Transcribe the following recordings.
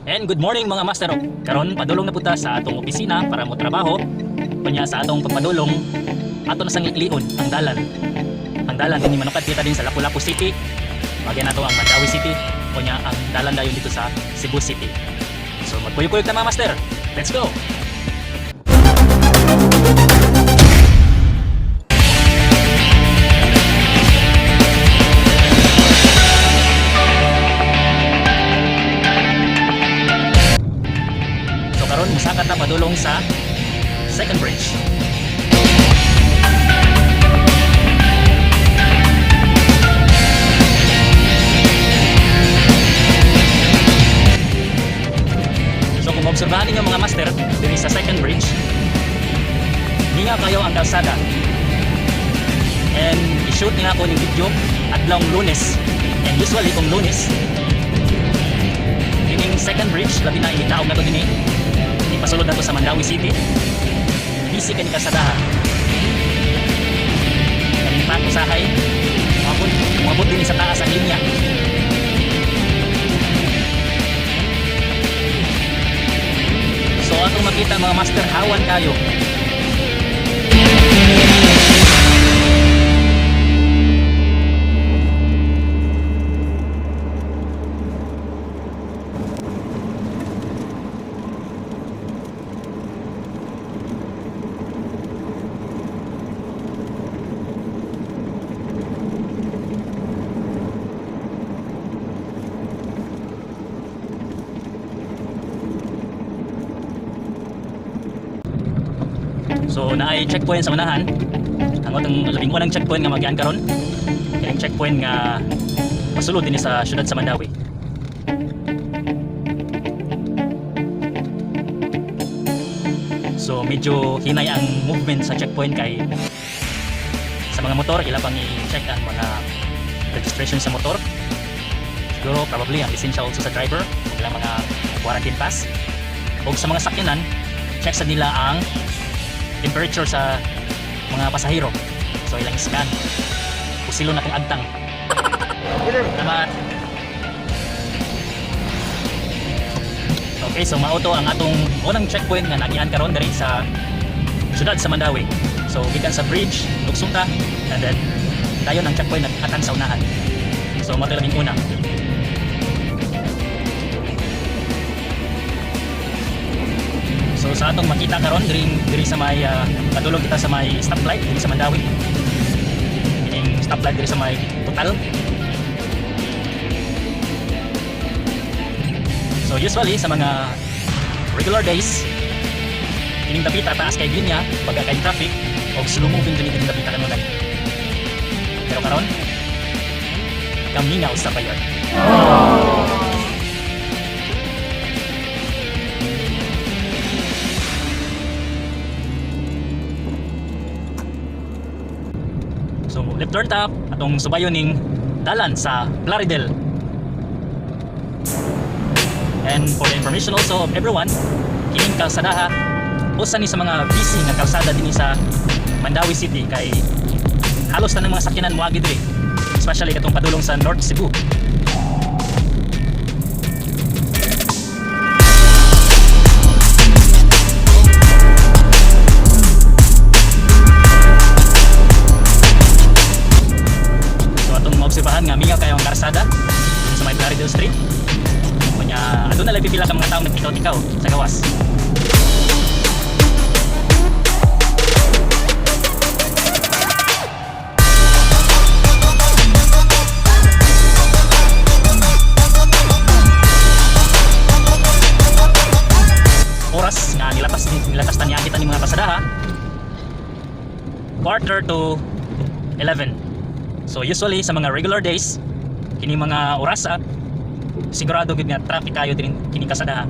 And good morning, mga master. Karon padulong na pud ta sa atong opisina para mo trabaho. Kunya sa atong pagpadulong, ato na sang liklion ang dalan. Ang dalan dinhi manukad kita din sa Lapu-Lapu City. Bagay nato ang Mandaue City. Kunya ang dalan dayon dito sa Cebu City. So magkuyog-kuyog ta, mga master. Let's go. So karon musaka ta padulong sa second bridge. So kung obserbahan ninyo, mga master, diri sa second bridge, mingaw kayo ang kalsada. And i-shoot ni ako ning video adlawng Lunes. And usually kung Lunes, kining second bridge, labi na initaog na to dinhi. Ipasulod na to sa Mandaue City. Busy kani kalsadaha. Kaning pa usahay, moabot din sa taas ang linya. So atong makita, mga master, hawan kayo. So naay checkpoint sa unahan. Ang atong labing unang checkpoint nga magian karon. Kining checkpoint nga pasulod dinhi sa syudad sa Mandaue. So medyo hinay ang movement sa checkpoint kay sa mga motor ila pang i-check ang mga registration sa motor. Siguro probably ang lisensya also sa driver, ug ilang mga quarantine pass. O sa mga sakyanan, check sa nila ang temperature sa mga pasahero. So ilang scan. Pusilo na kong agtang. Salamat. Okay, so mao to ang atong unang checkpoint nga nagian karon diri sa syudad sa Mandaue. So gikan sa bridge, lugsong ta, and then dayon ang checkpoint nag-atan sa unahan. So mao to labing una. So sa atong makita karon diri sa may padulong kita sa may stoplight diri sa Mandaue. Kining stoplight diri sa may Total. So usually sa mga regular days, kining dapita taas kay linya, baga kay traffic og slow moving jud kining dapita kanunay. Pero karon kamingaw sa bayad. So left turn ta atong subayon ning dalan sa Plaridel. And for the information also of everyone, kining kalsadaha usa ni sa mga busy nga kalsada dinhi sa Mandaue City kay halos tanang mga sakyanan moagi diri. Especially katong padulong sa North Cebu. So atong maobserbahan nga mingaw kayo ang karsada dun sa may Plaridel Street. Kunya aduna lang pipila ka mga tawo nagtikaw-tikaw sa gawas. Oras nga nilatas ta niya kita ni mga pasadaha, 10:45. So usually sa mga regular days, kini mga orasa sigurado gid nga traffic kayo din kini kasadaha.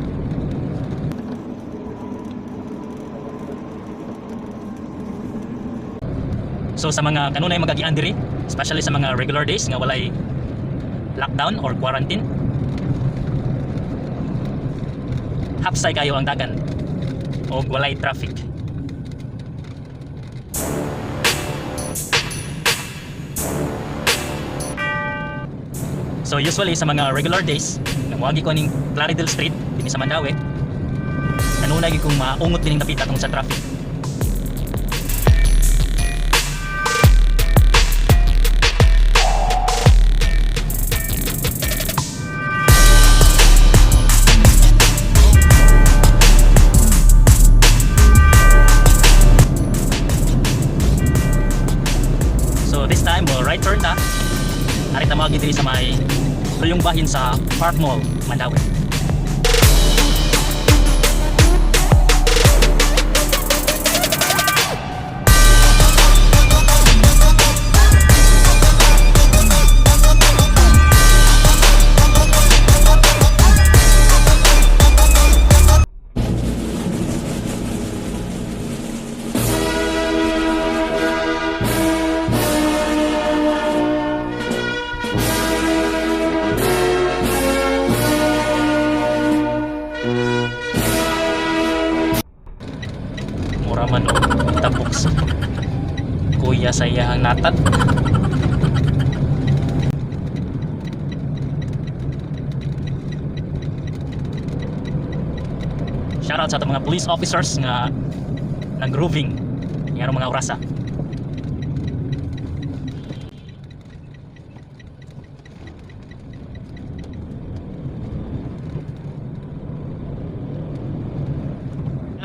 So sa mga kanunay magagian diri, especially sa mga regular days nga walay lockdown or quarantine, hapsay kayo ang dagan og walay traffic. So usually sa mga regular days, namuagi ko ning Plaridel Street dinhi sa Mandaue. Kanunay gyud kong maungot dining dapita tungod sa traffic. So this time, mo right turn ta. Ari ta moagi diri sa may luyong bahin sa Park Mall, Mandaue. Mura man og tabok sa kuya sa iyahang natad. Shoutout sa atong mga police officers nga nag-roving ngayong mga orasa.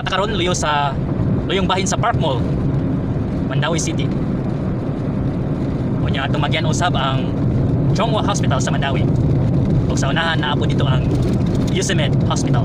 At karon luyo sa luyong bahin sa Park Mall, Mandaue City. Unya atong magyan usab ang Chong Hua Hospital sa Mandaue. Ug sa unahan naa po dito ang USAMED Hospital.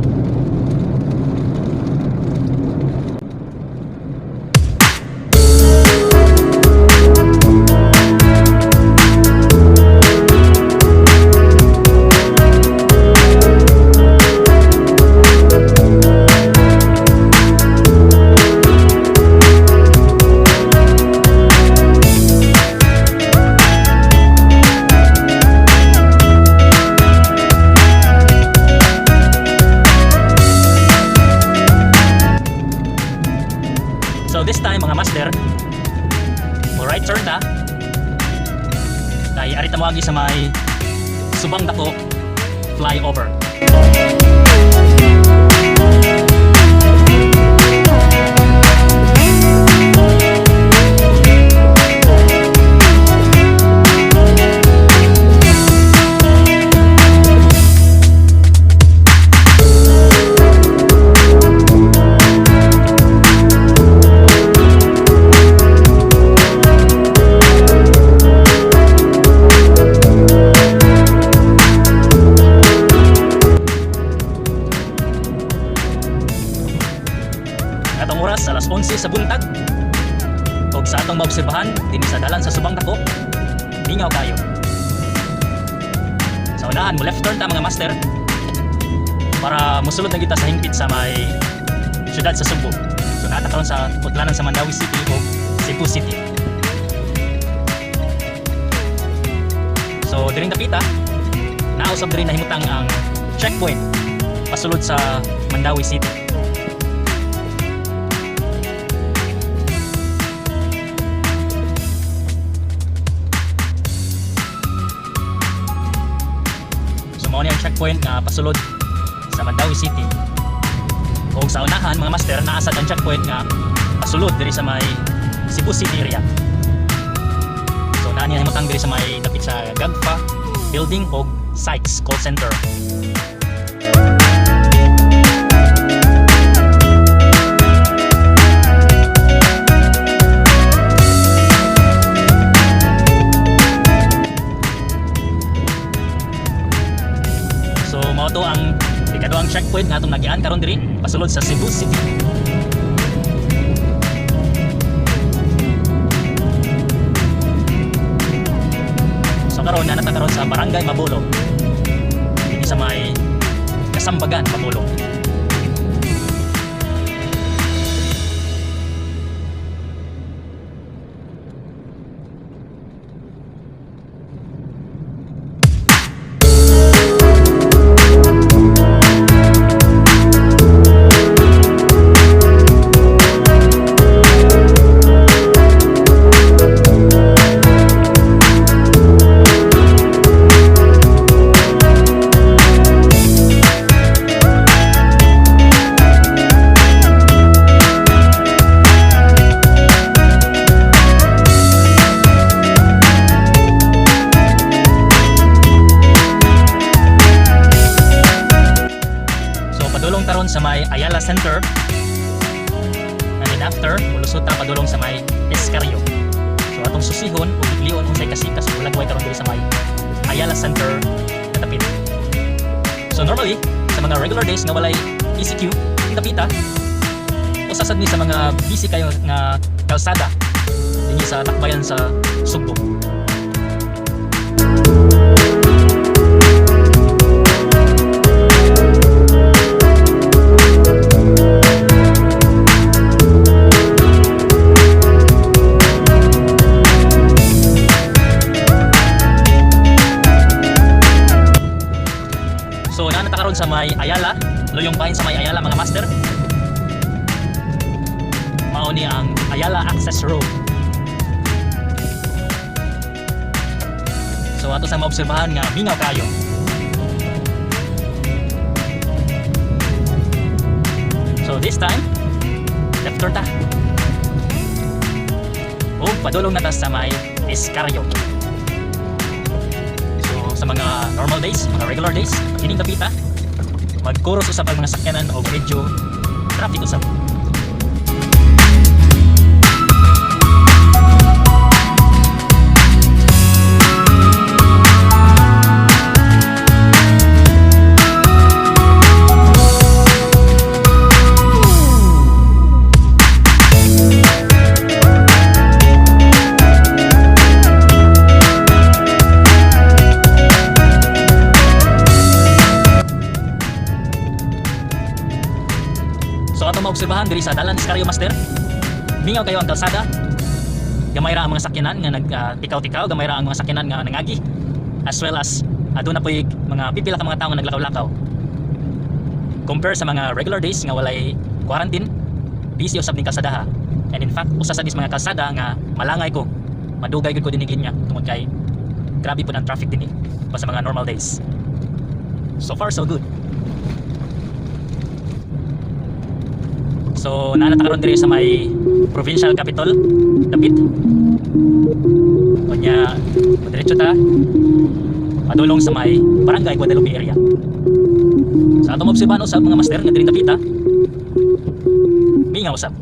So this time, mga master, mo right turn ta. Kay ari ta moagi sa may Subang Dako flyover. Atong oras, alas 11 sa buntag. Ug sa atong maobserbahan dinhi sa dalan sa Subang Dako, mingaw kayo. Sa unahan, mo left turn ta, mga master, para mosulod na kita sa hingpit sa may syudad sa Sugbo. So naa ta karon sa putlanan sa Mandaue City o Cebu City. So diring dapita, nausab diri nahimutang ang checkpoint pasulod sa Mandaue City. So mao ni ang checkpoint nga pasulod sa Mandaue City. Ug sa unahan, mga master, naa sad ang checkpoint nga pasulod diri sa may Cebu City area. So naa niya nahimutang diri sa may dapit sa Gagfa building og Sykes call center. So mao to ang ikaduhang checkpoint nga atong nagian karon diri pasulod sa Cebu City. So karon naa ta karon sa Barangay Mabolo. Dinhi sa may Kasambagan, Mabolo. karon sa may Ayala Center. And then after, mulusot ta padulong sa may Escario. So atong susihon ug liglion unsay kasikas ug hulagway karon diri sa may Ayala Center na dapit. So normally, sa mga regular days nga walay ECQ, ang dapita usa sad ni sa mga busy kayo nga kalsada dinhi sa dakbayan sa Sugbo. So naa na ta karon sa may Ayala, luyong bahin sa may Ayala, mga master. Mao ni ang Ayala Access Road. So ato sa maobserbahan nga mingaw kayo. So this time, left turn ta. O padulong na ta sa may Escario. So sa mga normal days, mga regular days, kining dapita, magkuros usab ang mga sakyanan o medyo traffic usab. So atong maobserbahan diri sa Dalan Escario, Master. Mingaw kayo ang kalsada. Gamay ra ang mga sakyanan nga nagtikaw-tikaw, gamay ra ang mga sakyanan nga nangagi. As well as aduna po'y mga pipila ka mga tao nga naglakaw-lakaw. Compare sa mga regular days nga walay quarantine, busy usab ning kalsadaha. And in fact, usa sa dis mga kalsada nga malangay ko. Madugay gud ko dinhi linya tungod kay grabe pud ang traffic dinhi pa sa mga normal days. So far so good. So naa na ta karon diri sa may provincial capital, dapit. Unya, diretso ta padulong sa may Barangay Guadalupe area. Sa atong obserbahan usab, mga master, nga diri dapita mingaw usab.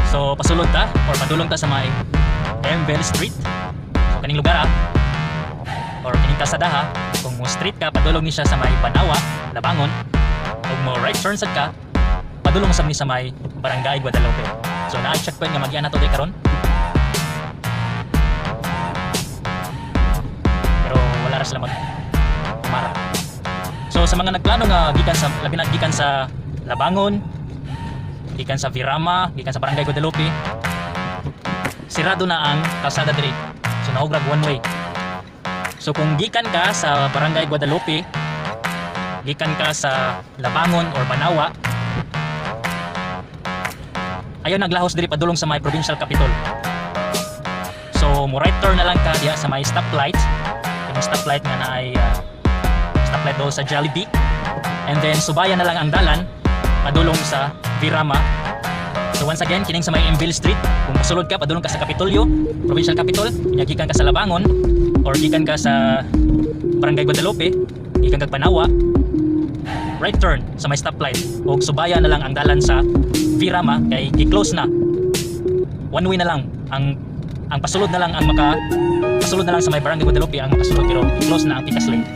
So pasulod ta or padulong ta sa may MVL Street. So kaning lugar or kining kalsada ha, kung mo street ka padulong ni siya sa may Banawa, Labangon, ug mo right turn sad ka padulong usab ni sa may Barangay Guadalupe. So naay checkpoint nga magian nato diri karon. Pero wala ra sila mag mara. So sa mga nagplano nga gikan sa, labi na gikan sa Labangon, gikan sa Virama, gikan sa Barangay Guadalupe, sirado na ang kalsada diri. So nahugrag one way. So kung gikan ka sa Barangay Guadalupe, gikan ka sa Labangon or Banawa, ayaw naglahos diri padulong sa may provincial capital. So mo right turn na lang ka diha sa may stoplight. Yung stoplight nga naay stoplight doon sa Jollibee. And then subayan na lang ang dalan padulong sa Virama. So once again, kining sa may Emville Street, kung pasulod ka, padulong ka sa Kapitolyo, Provincial Capitol, unya gikan ka sa Labangon, or gikan ka sa Barangay Guadalupe, gikan kag Banawa, right turn sa may stoplight, ug subayan na lang ang dalan sa Virama kay gi-close na. One way na lang ang pasulod na lang ang maka pasulod na lang sa may Barangay Guadalupe ang makasulod, pero close na ang Pikas Lane.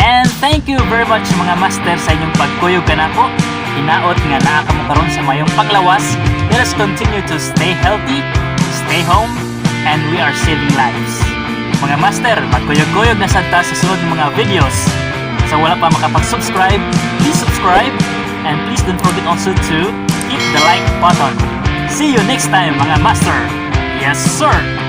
And thank you very much, mga master, sa inyong pagkuyog kanako. Hinaot nga naa kamo karon sa mayong paglawas. Let us continue to stay healthy, stay home, and we are saving lives. Mga master, magkuyog-kuyog na sad ta sa sunod mga videos. Sa wala pa makapag-subscribe, please subscribe and please don't forget also to hit the like button. See you next time, mga master. Yes, sir!